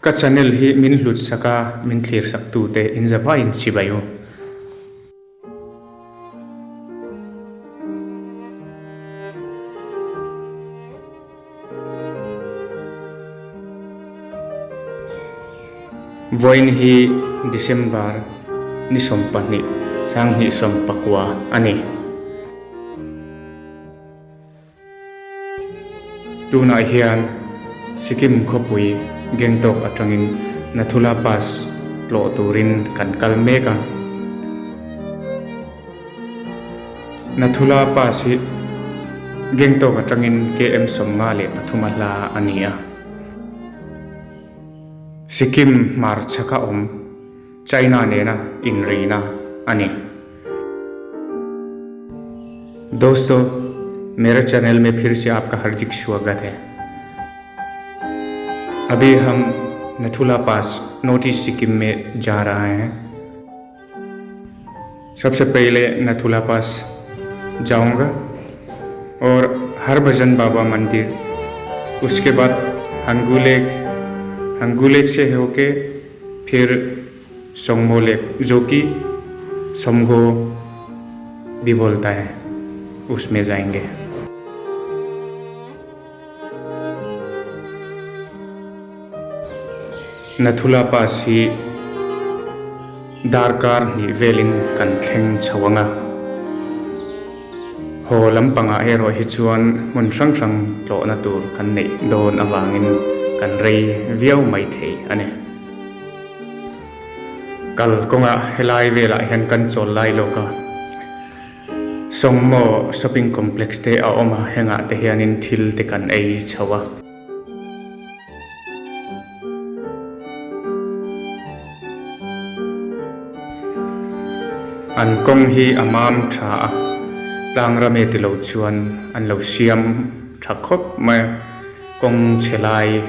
Ka channel hi min hlut sak a, min thlir sak tute in zavaiin chibai u. Vawiin hi December ni 12, 2019 a ni. Tunah hian Sikkim khawpui Gangtok atangin Nathula Pass tlawh turin kan kal mek a. Nathula Pass hi Gangtok atangin KM 53 a hla a ni a. Sikkim hmarchhaka awm China nena inrina a ni. दोस्तों मेरे channel में फिर से आपका हार्दिक स्वागत है। अभी हम नथुला पास नॉर्थ ईस्ट सिक्किम में जा रहे हैं। सबसे पहले नथुला पास जाऊंगा और हरभजन बाबा मंदिर, उसके बाद हंगू लेक, हंगू लेक से होके फिर सोंगमो लेक जो कि सोमगो भी बोलता है, उसमें जाएंगे। Nathula Pass hi darkar hnih velin kan thleng chho ang a, haw lampangah erawh hi chuan hmun hrang hrang tlawhna tur kan neih dawn avangin kan rei viau mai thei a ni. Kal kawngah helai velah hian kan chawl lai lawk a, Sawngmaw shopping complex te a awm a, hengah te hianin thil te kan ei chho a. An kawng hi a mam tha a, tlang rame ti lo chuan an lo siam tha khawp mai a, kawng chhe lai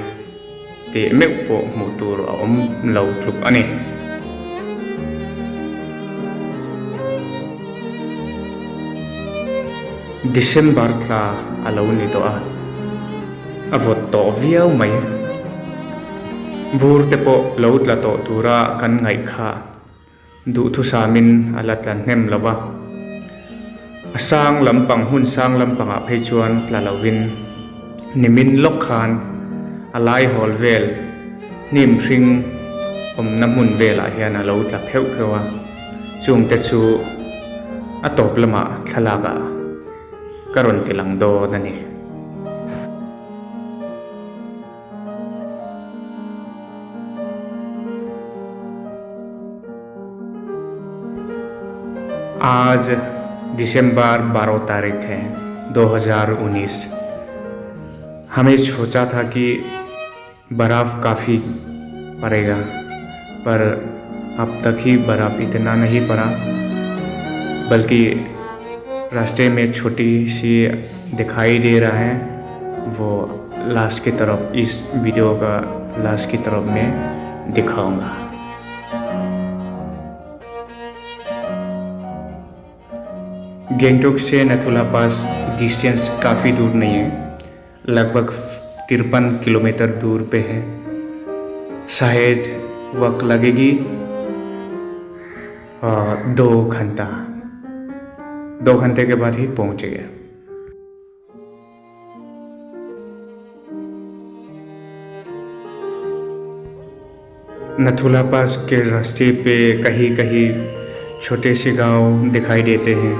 teh meuh pawh hmuh tur a awm lo tluk a ni. December tla a lo ni tawh a, a vawt tawh viau mai. Vur te pawh lo tla tawh tura kan ngaih kha duhthusamin a la tla hnem lo va. A sang lampang hmun sang lampangah phei chuan tla lovin nimin lawk khan a laihawl vel hnim hring awmna hmun velah hian a lo tla pheuh pheuh a, chungte chu a tawp lamah thlalakah ka rawn ti lang dawn a ni. आज दिसंबर 12 तारीख है 2019। हमें सोचा था कि बर्फ़ काफ़ी पड़ेगा, पर अब तक ही बर्फ़ इतना नहीं पड़ा, बल्कि रास्ते में छोटी सी दिखाई दे रहा है, वो लास्ट की तरफ इस वीडियो का लास्ट की तरफ में दिखाऊंगा। गैंगटोक से नथुला पास डिस्टेंस काफ़ी दूर नहीं है, लगभग 53 किलोमीटर दूर पे है। शायद वक्त लगेगी 2 घंटा, 2 घंटे के बाद ही पहुंचेंगे। नथुला पास के रास्ते पे कहीं कहीं छोटे से गांव दिखाई देते हैं,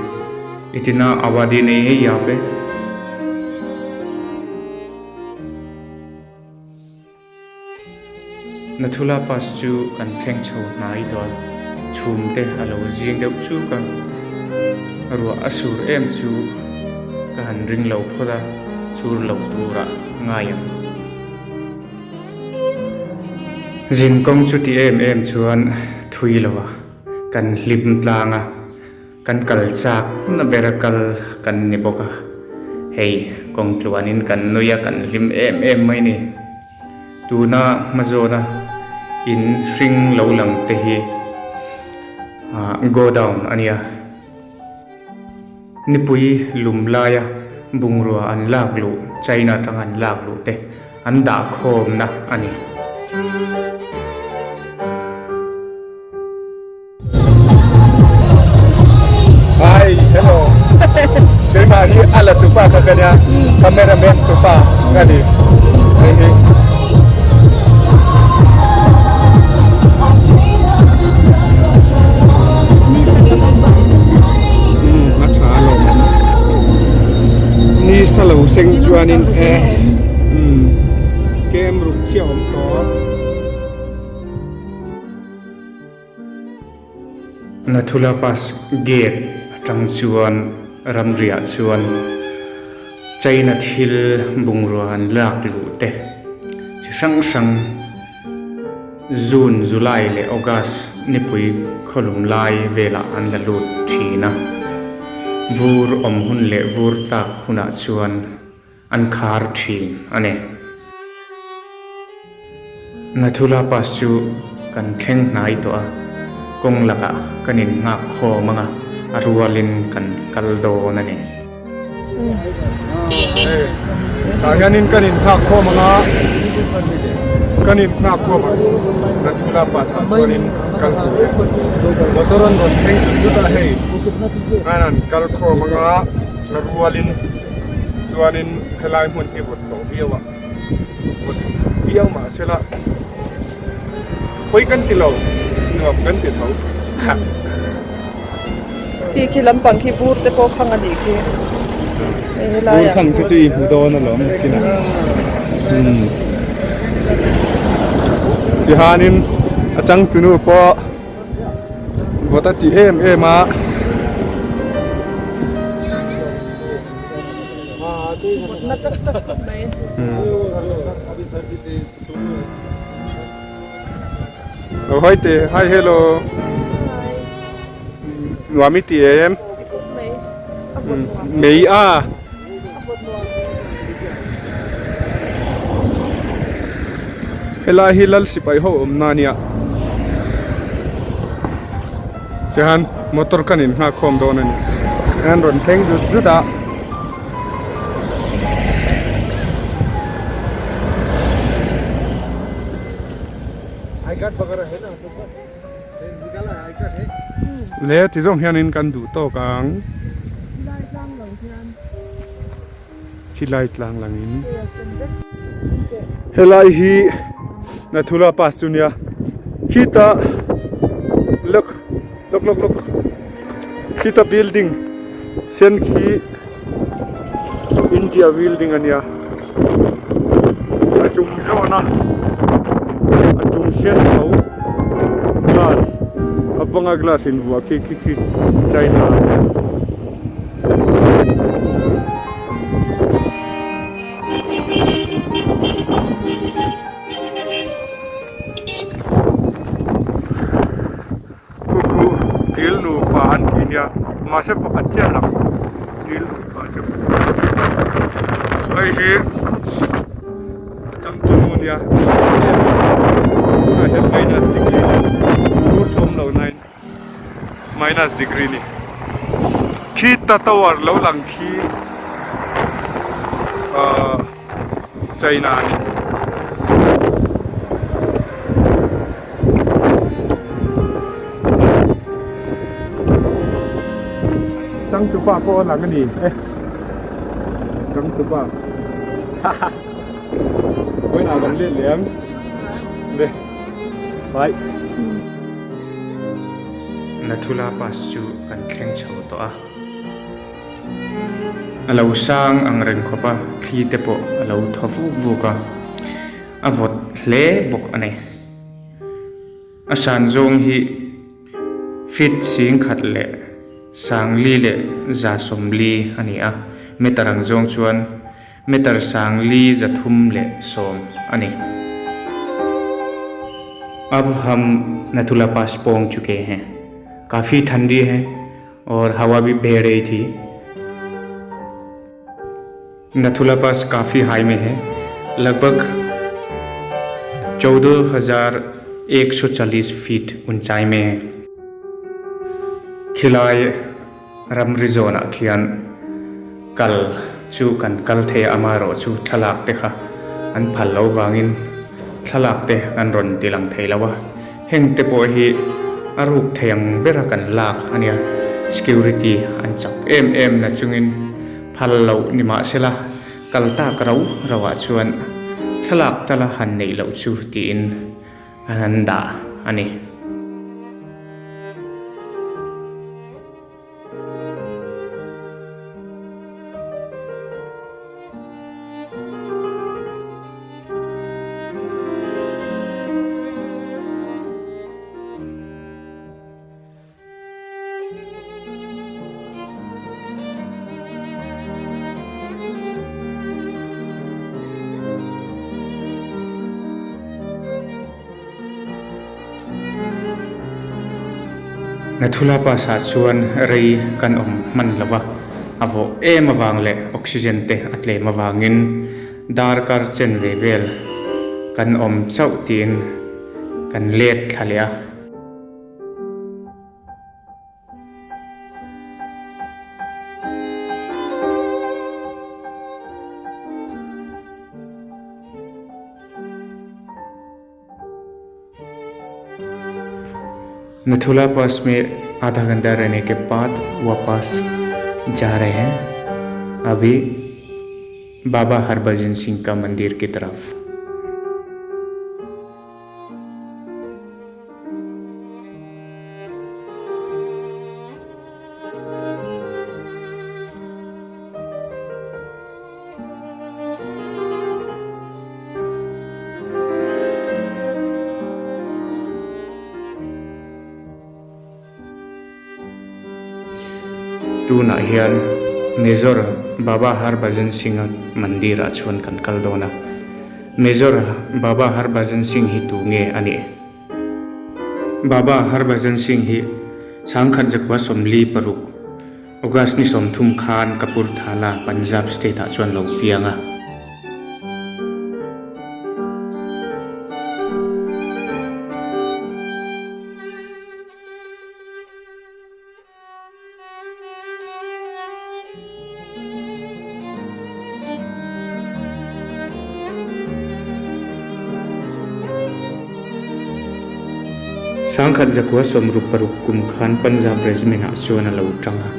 इतना आबादी नहीं है यहाँ पे। Nathula Pass chu kan thleng chho hnai tawh a, chhum te a lo zing deuh chuk a, ruah a sur em chu ka han ring lo phawt a, sur lo turah ngai ang. Zin kawng chu ti em em chuan thui lo a, kan hlim tlang a, kan kal chak na ber a kal kan ni bawk a, hei kawng tluanin kan nui a, kan hlim em em mai ni. Tuna hmazawna in hring lo lang te hi godown a nia. Nipui lum laia bungrua an lak luh, China atanga an lak luh te an dah khawmna a ni. Hi, hello. Keimah hi a la tupa kha ka nia, cameraman tupa ka ni. Hei hi. A tha alawm awm. Ni sa lo seng chuanin e kem ruk chiah awm tawh. Nathula Pass gate atang chuan ramriah chuan China thil bungrua an lak luh te chi hrang hrang June, July leh August nipui khawlum lai velah an la lut thin a. Vur awm hun leh vur tlak hunah chuan an khar thin a ni. Nathula Pass chu kan thleng hnai tawh a, kawng lakah kan innghak khawm ang a, a rualin kan kal dawn a ni. Hei tah hianin kan innghak khawm ang a, kan innghak khawm ang Nathula Pass ah chuanin kal tur motor an rawn thleng zut zut a hei an han kal khawm ang a, a rualin chuanin helai hmun hi vawt tawh viau a. Vawt viau mah se la pawi kan ti lo nuam kan ti tho. Khi khi lampang khi vur te pawh khang a nih khi. Hei helai Vur khang te chu i hmu dawn alawm nakinah. Tihanin a changtunu pawh vawt a ti em em a. Na tak tak khawp mai. Lo hawi teh hi hello nuam i ti em mei a helai hi lal sipai ho awmna a nia tihian motor kan inghak khawm dawn a ni an rawn thleng zut zut a. Le ti zawng hianin kan duh tawk ang khilai tlang langin helai hi Nathula pass chu nia khita look look look look khita building sen khi India building a nia a chung zawn a a chung sen tho glass a banga glass in vuah khi khi khi China a nia. Khu khu dil nupa an tih nia mahse pakhat chiah lang dil nupa chu hei hi a changtunu a nia tunah hian minus degree fur chu awm lo nain minus degree a ni khita tower lo lang khi ahh China a ni. Changtupa pawh a lang a ni e Changtupa haha vawiinah kan let leh ang le bye. Nathula pass chu kan thleng chho tawh a. A lo sang ang reng khawp a, thli te pawh a lo thaw vuk vuk a, a vawt hle bawk a ni. A san zawng hi feet 10,000 leh 40 leh 140 a ni a, meter ang zawng chuan meter 4 310 a ni. Ab hum Nathula pass pawng chuke hain, kafi thandi hai aur hawa bhi beh rahi thi. Nathula pass काफी हाई में है लगभग 14,140 फीट ऊंचाई में है khilai ramri zawnah khian kal chu kan kal thei a amaherawh chu thlalak te kha an phal lo vangin. thlalak te an rawn ti lang thei lo a, heng te pawh hi a ruk thei ang bera kan lak a nia, security an chak em em na chungin phal loh ni mahsela kal tak rau rau ah chuan thlalak tala han neih loh chu tiin an han dah a ni. Nathula Pass ah chuan rei kan awm hman lo va, a vawh em avang leh oxygen te a tlem avangin darkar chen ve vel kan awm chauh tiin kan let thla leh a. Nathula पास में आधा घंटा रहने के बाद वापस जा रहे हैं अभी बाबा हरभजन सिंह का मंदिर की तरफ। Tunah hian Major Baba Harbhajan Singh-a mandir ah chuan kan kal dawn a. Major Baba Harbhajan Singh hi tu nge a nih? Baba Harbhajan Singh hi Sangkhat Zakua 46, August ni 30 khan Kapurthala, Punjab state ah chuan lo piang a. 1966 kum khan Punjab Regiment ah chuan a lo tang a.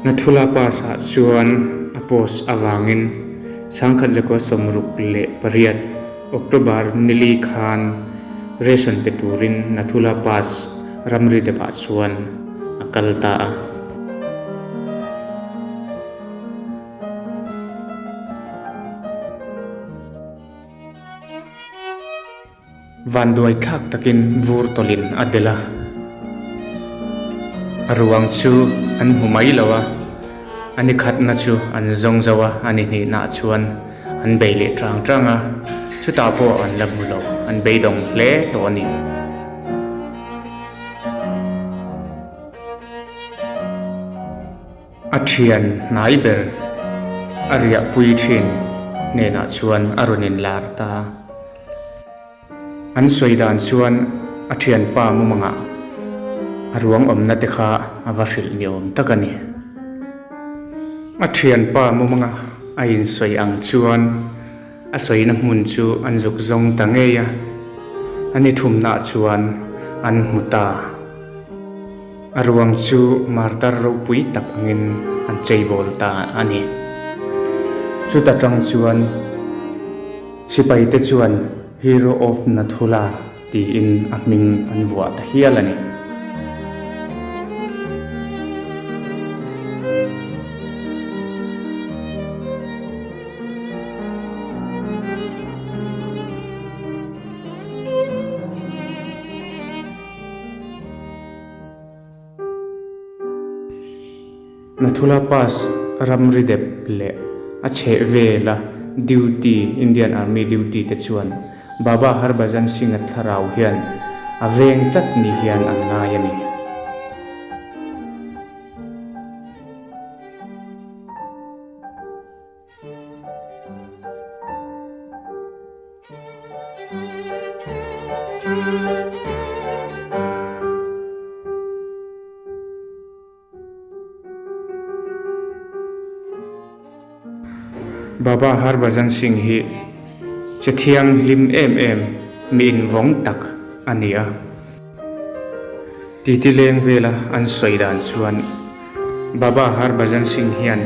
Nathula Pass ah chuan a post avangin 1968 October nili khan ration pe turin Nathula Pass ramri depah chuan a kal ta a. Vanduai thlak takin vur tawlhin a delh a, a ruang chu an hmu mai lo a, a ni khatna chu an zawng zo a, a ni hnihnaah chuan an bei leh tang tang a, chutah pawh an la hmu lo, an beidawng hle tawh a ni. A thian hnai ber a riahpui thin hnenah chuan a rawn inlar ta. An sawi dan chuan a thianpa mumangah a ruang awmna te kha a va hrilh ni awm tak a ni. A thianpa mumanga a insawi ang chuan a sawina hmun chu an zuk zawng ta ngei a, a ni thumnaah chuan an hmu ta. A ruang chu martar ropui tak angin an cheibawl ta a ni. Chuta tang chuan sipaite chuan Hero of Nathula tiin a hming an vuah ta hial a ni. Nathula Pass ramri dep leh a chheh vela duty, Indian Army duty te chuan Baba Harbhajan Singh-a thlarau hian a veng tlat ni hian an ngai a ni. Baba Harbhajan Singh hi che thianghlim em em mi invawng tak a ni a. Titi leng vela an sawi dan chuan Baba Harbhajan Singh hian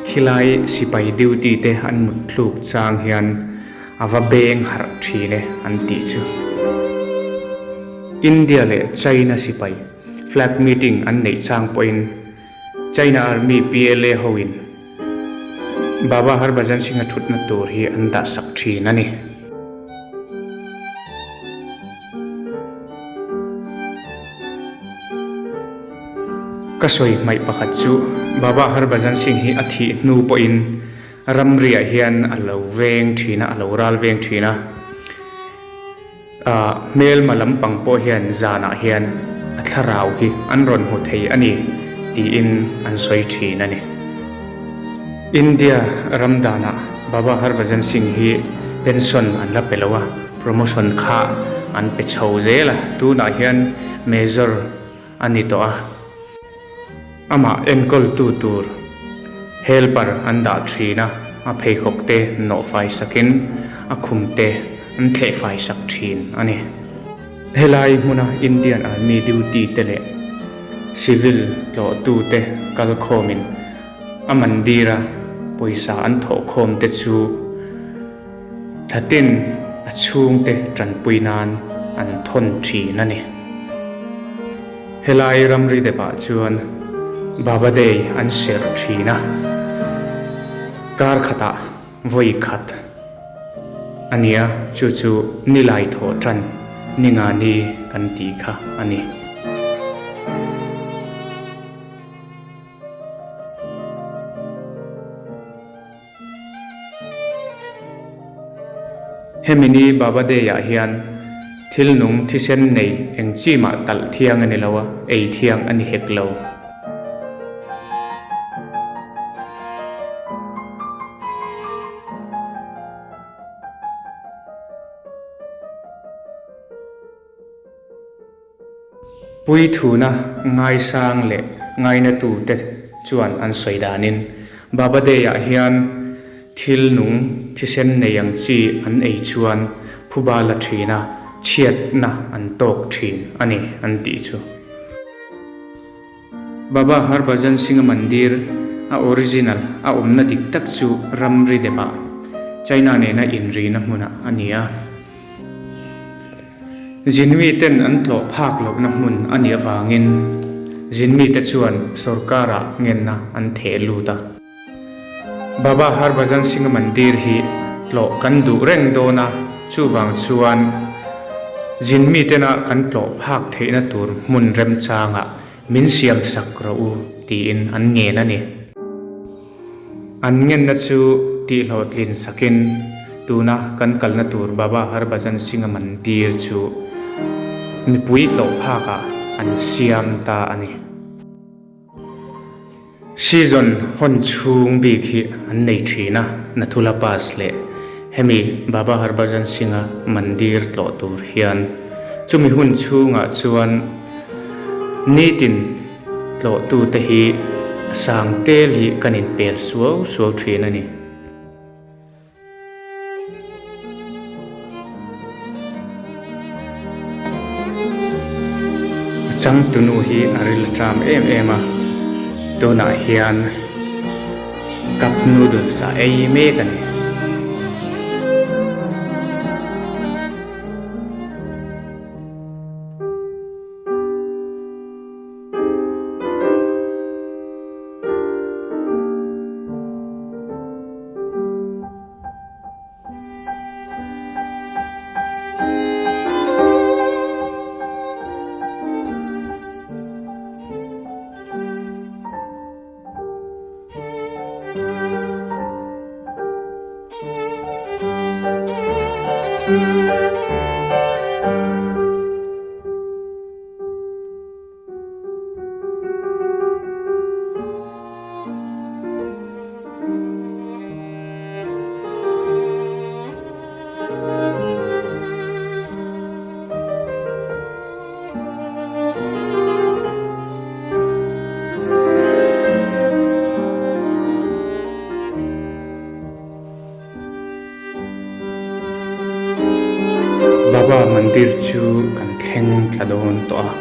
khilai sipai duty te an mut tluk chang hian a va beng harh thin e an tih chu. India leh China sipai flag meeting an neih chang pawhin China Army PLA hoin Baba Harbhajan Singh-a thutna tur hi an dah sak thin a ni. Ka sawi hmaih pakhat chu Baba Harbhajan Singh hi a thih hnu pawhin ramriah hian a lo veng thin a, a lo ral veng thin a. Hmelma lampang pawh hian zanah hian a thlarau hi an rawn hmu thei a ni tiin an sawi thin a ni. India ram danah Baba Harbhajan Singh hi pension an la pe lo a, promotion kha an pe chho zel a, tunah hian Major a ni tawh a. Amah enkawltu tur helper an dah thin a, a pheikhawk te nawh fai sakin a khum te an thleh fai sak thin a ni. Helai hmuna Indian Army duty te leh civil tlawhtu te kal khawmin a mandira pawisa an thawh khawm te chu Thlatin a chhungte tanpui nan an thawn thin a ni. Helai ramri depah chuan Baba Day an serh thin a, kar khatah vawi khat a nia, chu chu nilai thawh tan ni nga ni kan tih kha a ni. Hemi ni Baba Day-ah hian thil nung thisen nei eng chi mah talh thiang a ni lo a, ei thiang a ni hek lo. Puithuna ngaisang leh ngainatute chuan an sawi danin Baba Day-ah hian thil nung thisen nei ang chi an ei chuan phuba la thin a, chhiatna an tawk thin a ni an tih chu. Baba Harbhajan Singh-a mandir a original a awmna dik tak chu ramri depah China nena inrina hmunah a ni a. Zinmiten an tlawh phak lohna hmun a nih avangin zinmite chuan sorkarah ngenna an theh lut a. Baba Harbhajan Singh-a mandir hi tlawh kan duh reng dawn a, chuvang chuan zinmitena kan tlawh phak theihna tur hmun remchangah min siamsak rawh u tiin an ngen a ni. An ngenna chu tihhlawhtlin sakin tuna kan kalna tur Baba Harbhajan Singh-a mandir chu mipui tlawh phakah an siam ta a ni. Season hawn chhung bik hi an nei thin a, Nathula Pass leh hemi Baba Harbhajan Singh-a mandir tlawh tur hian chumi hun chhungah chuan nitin Tlawhtute hi a sang tel hi kan inpel suau suau thin a ni. A changtunu hi a ril tram em em a, tunah hian cup noodles a ei mek a ni. Mandir chu kan thleng tla dawn tawh a,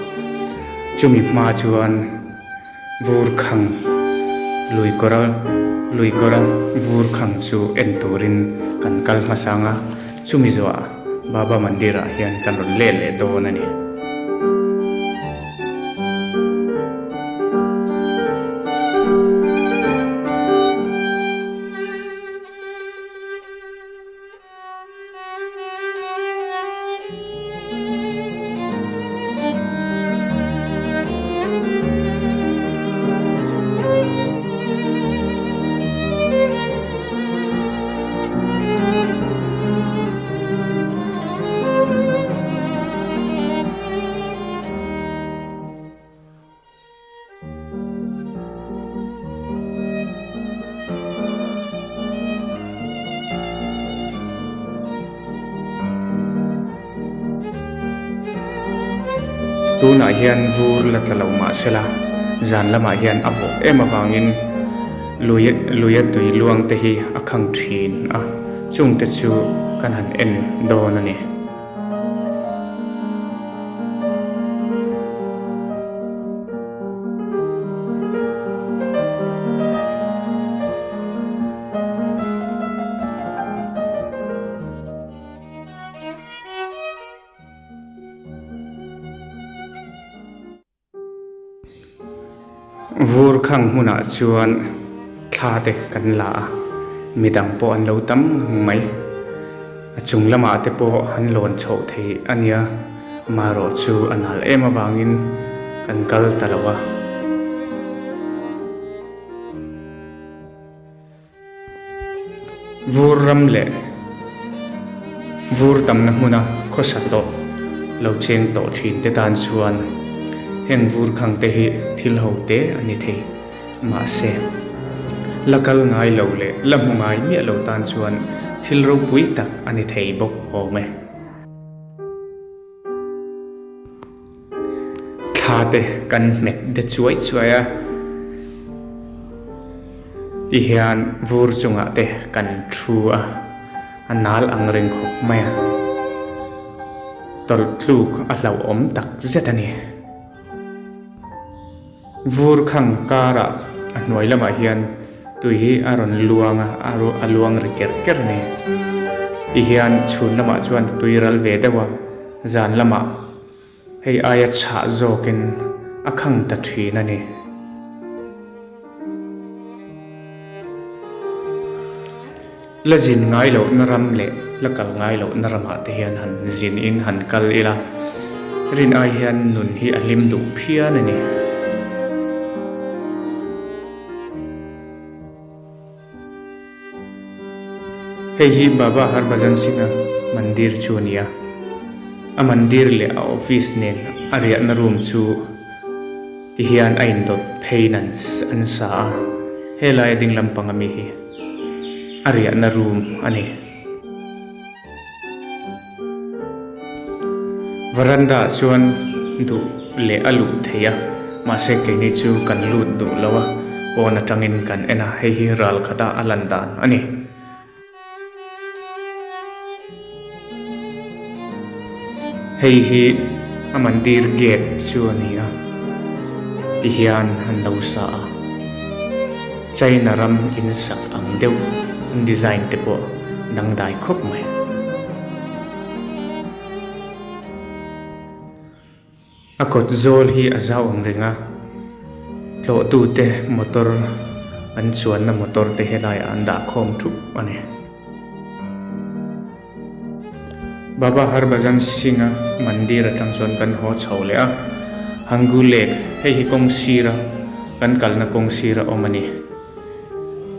chumi hma chuan vur khang lui kawr a lui kawr a vur khang chu en turin kan kal hmasang a, chumi zawhah Baba Mandir ah hian kan rawn let leh dawn a ni. Tunah hian vur la tla lo mah sela zan lamah hian a vawh em avangin lui luia tui luang te hi a khang thin a chungte chu kan han en dawn a ni. Vur khang hmunah chuan thla te kan la a, midang pawh an lo tam ngang mai. A chung lamah te pawh an lawn chhoh thei a nia, amaherawh chu a nal em avangin kan kal ta lo a. Vur ram leh vur tamna hmuna khawsa tawh lo cheng tawh thin te tan chuan heng vur khang te hi thil ho te a ni thei. Mahse, la kal ngai lo leh la hmu ngai miah lo tan chuan thil ropui tak a ni thei bawk awm e. Thla te kan hmet de chuai chuai a, ti hian vur chungah te kan thu a, a nal ang reng khawp mai a, tawlh tluk a hlauhawm tak zet a ni. Vur khang karah a hnuai lamah hian tui hi a rawn luang a, a luang ri kerh kerh a ni. Ti hian chhun lamah chuan tui ral ve deuh a, zan lamah hei aia chhah zawkin a khang ta thin a ni. La zin ngai lohna ram leh la kal ngai lohna ramah te hian han zin in han kal ila, rin ai hian nun hi a hlim duh phian a ni. Hei hi Baba Harbhajan Singh-a mandir chu a ni a, a mandir leh a office nen a riahna room chu ti hian a indawt pheiin an an sa a, helai a ding lampang ami hi a riahna room a ni. Veranda ah chuan duh leh a luh theih a, mahse keini chu kan lut duh lo a, pawn atangin kan en a, hei hi ral khata a lan dan a ni. Hei hi a mandir gate chu a ni a, tihian an lo sa a, China ram in sak ang deuh an design te pawh dangdai khawp mai. A kawt zawl hi a zau ang reng a, tlawhtute motor an chuanna motor te helaiah an dah khawm thup a ni. Baba Harbhajan Singh-a mandir atang chuan kan haw chho leh a, Hangu Lake hei hi kawng sira kan kalna kawng sira awm a ni.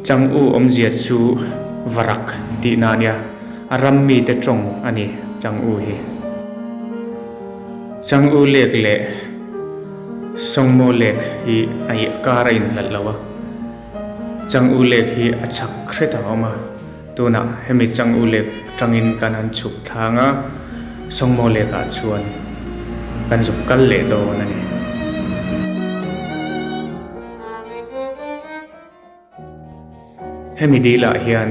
Chang'u awmzia chu varak tihna a nia, a ram mite tawng a ni Chang'u hi. Chang'u lek leh Songmo lek hi a ih kar a inhlalh lo a, Chang'u lek hi a chhak hret a awm a, tunah hemi Chang'u lek atangin kan han chhuk thlang a, Songmo lekah chuan kan zuk kal leh dawn a ni. Hemi dilah hian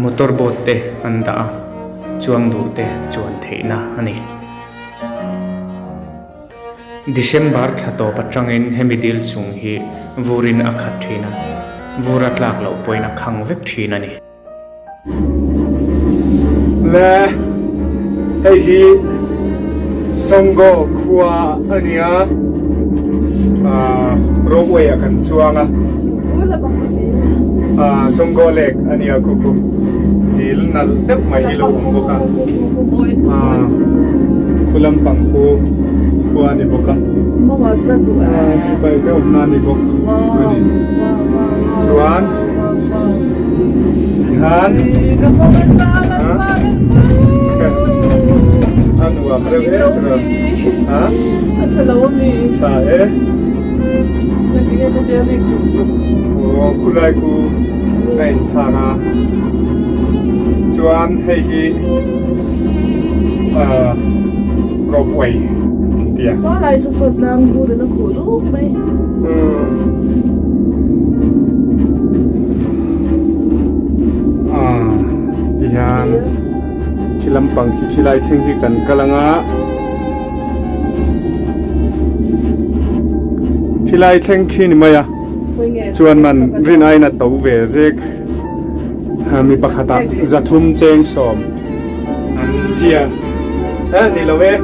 motor boat te an dah a. chuang duh te chuan theihna a ni. December thla tawp atangin hemi dil chung hi vurin a khat thin a, vur a tlak loh pawhin a khang vek thin a ni. Le, hei hi Songo khua a nia, ropeway ah kan chuang a, Songo lake a nia khu khu, dil nalh deuh mai hi lo awm bawk a, khu lampang khu khua a ni bawk a, sipai te awmna a ni bawk a ni, chuan. Tihan a nuam reuh e tiraw ha tha e aw khulai khu a inthlak a chuan hei hi ah ropeway an ti a. Tihian khi lampang khi khilai thleng khi kan kal anga khilai thleng khi ni mai a chuan man rin aiin a to ve zek mi pakhatah zathum cheng sawm an tia eh ni lo e.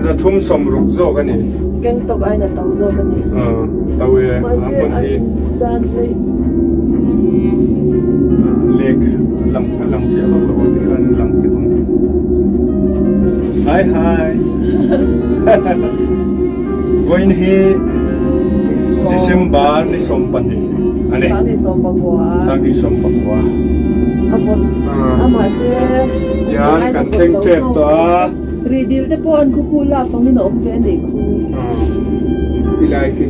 Zathum sawmruk zawk a ni. Gangtok aiin a to zawk a ni. Aw, to e. Mahse a insan hlei. Lake lang a lang chiah vak lo ti khan lang te ang. Hi hi. Vawiin hi December ni 12 a ni. 2019. 2019. A vawt a mahse. Hian kan thleng tep tawh a. Rih dil te pawh an khu khu la fangin a awm ve a nih khu. Khilai khi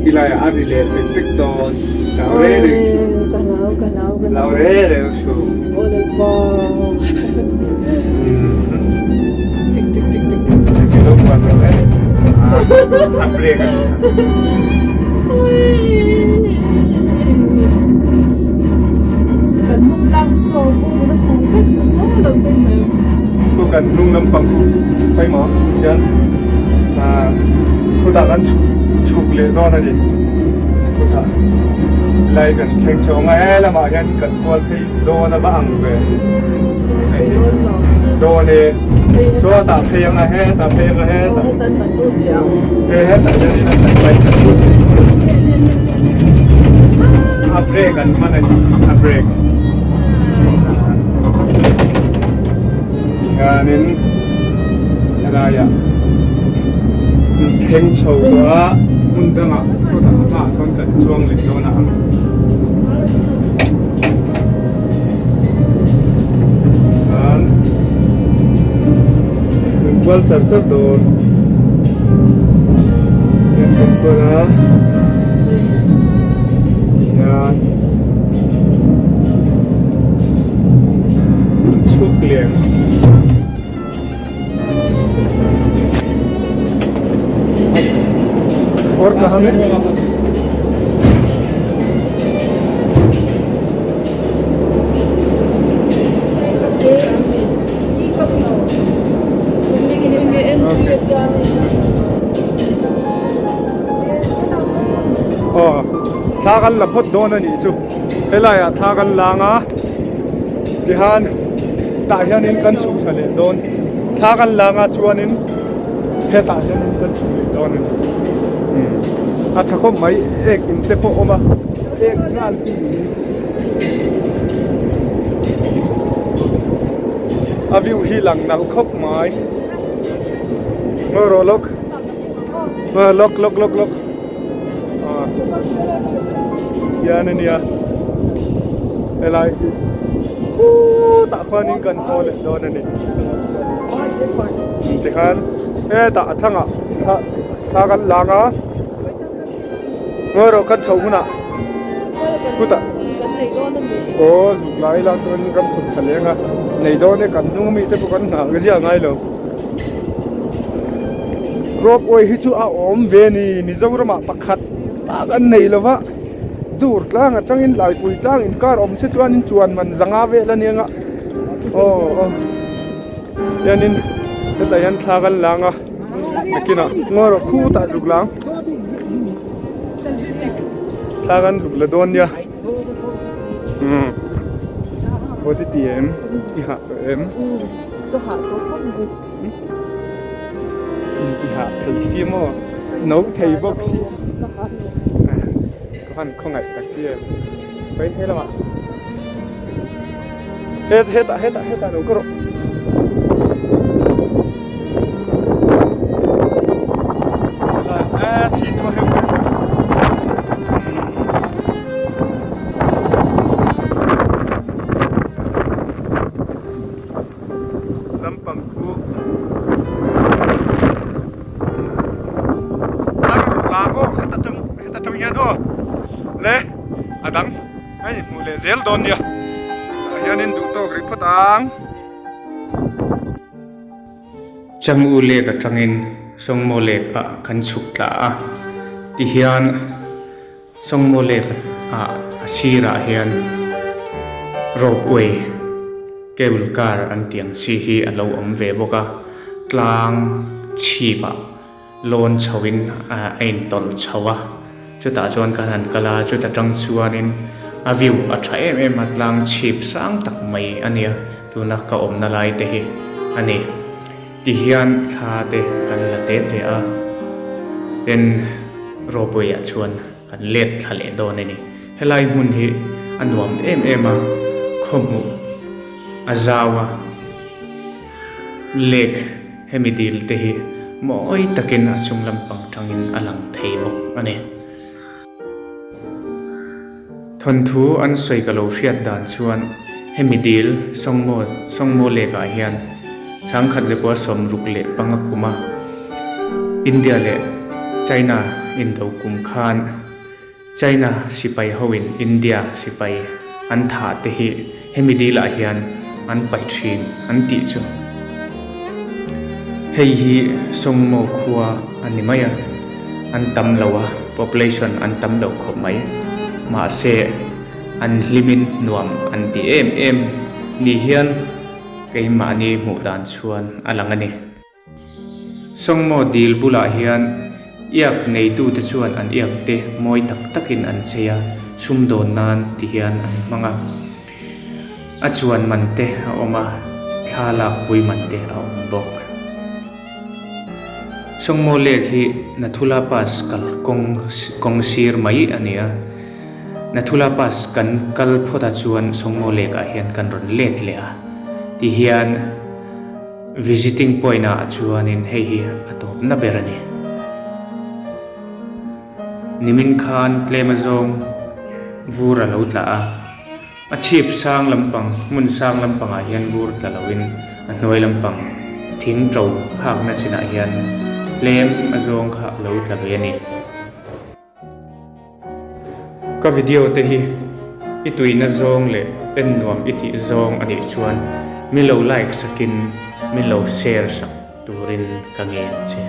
khilai ah a ri leh tek tek dawn. Hlau re re chu. Ka hlau ka hlau ka hlau re re chu. Aw le pa. Tik tik tik tik tik tik lo kuan lo e. A break. Kan hnung tlang saw vu na khung vek saw saw lo cheng mai. Khu kan hnung lampang khu pawimawh hian ah khutah kan chhuk chhuk leh dawn a ni khutah lai kan thleng chho ang a he lamah hian kan kual phei dawn a va ang ve hei hi dawn e sawtah phei ang a hetah phei ang a hetah he hetah hian in a kan bike kan lut a brake an hman a ni a brake. Tihianin helaiah thleng chho tawh a hmun dangah sawtah a hmaah sawn kan chuang leh dawn a ang. Chuan kan kual char char dawn hian kan kual a tihian. Chhuk leng. Or kahan hai? Aw thla kan la phawt dawn a nih chu. Helaiah thla kan lang a tihan tah hianin kan chhuk thla leh dawn thla kan lang a chuanin hetah hianin kan chhuk leh dawn a ni a tha khawp mai ek in te pawh a awm a ek nghal chu niin a view hi lang nalh khawp mai ngawi rawh lawk lawk lawk lawk lawk. Hian a nia helai hi khutah khuanin kan haw leh dawn a ni tikhan hetah a thangah thla thla kan lang a ngawi rawh kan chhoh hunah khutah aw zuk lai ila chuan ram chhuk tha leng a nei dawn e kan hnung ami te pawh kan nghah ziah ngai lo. Ropeway hi chu a awm ve a ni Mizoramah pakhat tak an nei lo va dur tlang atangin laipui tlang inkar awm se chuanin chuan man zanga vel a nia nga. Aw aw hianin hetah hian thla kan lang a nakinah ngawi rawh khutah zuk lang thla kan zuk la dawn nia umm aw ti ti em i hah tawh em ka hah tawh khawp mai in ti hah thei si maw no thei bawk si ka hah tawh ka van khawngaih tak chi em Hei he lamah het hetah hetah hetah lo ka rawh. Lampang khu lang aw khata tang heta tang hian aw le a dang a inhmuh leh zel dawn nia tah hianin duh tawk rih phawt ang. Changu lek atangin Sawngmaw lek ah kan chhuk tla a, tihian Sawngmaw lek ah a sirah hian rope way cable car an tih ang chi hi a lo awm ve bawk a, tlang chhip ah lawn chho in a intawlh chho a, chutah chuan kan han kal a, chuta tang chuanin a view a tha em em a, tlang chhip sang tak mai a nia tuna ka awmna lai te hi a ni. Tihian thla te kan la te te a, tin ropui ah chuan kan let thla leh dawn a ni. Helai hmun hi a nuam em em a, khawhmuh a zau a, lake hemi dil te hi mawi takin a chung lampang tangin a lang thei bawk a ni. Thawnthu an sawi ka lo hriat dan chuan hemi dil Sawngmaw Sawngmaw lake ah hian sangkhat zekua 65 kuma India leh China indo kum khan China sipai hoin India sipai an thah te hi hemi dilah hian an paih thin an tih chu. Hei hi Sawngmaw khua a ni mai a, an tam lo a, population an tam lo khawp mai. Mahse, an hlimin nuam an ti em em ni hian keimahni hmuh dan chuan a lang a ni. Sawngmaw dil bulah hian iak neitute chuan an iak te mawi tak takin an chei a, sumdawn nan ti hian an hmang a. A chuan man te a awm a, thla lak pui man te a awm bawk. Sawngmaw lek hi Nathula Pass kal kawng kawng sir mai a ni a. Nathula Pass kan kal phawt ah chuan Sawngmaw lek ah hian kan rawn let leh a, ti hian. Visiting point ah chuanin hei hi a tawpna ber a ni. Nimin khan tlem azawng vur a lo tla a, a chhip sang lampang hmun sang lampangah hian vur tla loin a hnuai lampang thing to phakna chinah hian tlem azawng kha a lo tla ve a ni. Ka video te hi i tuina zawng leh en nuam i tih zawng a nih chuan mi lo like sakin min lo share sak turin ka ngen che.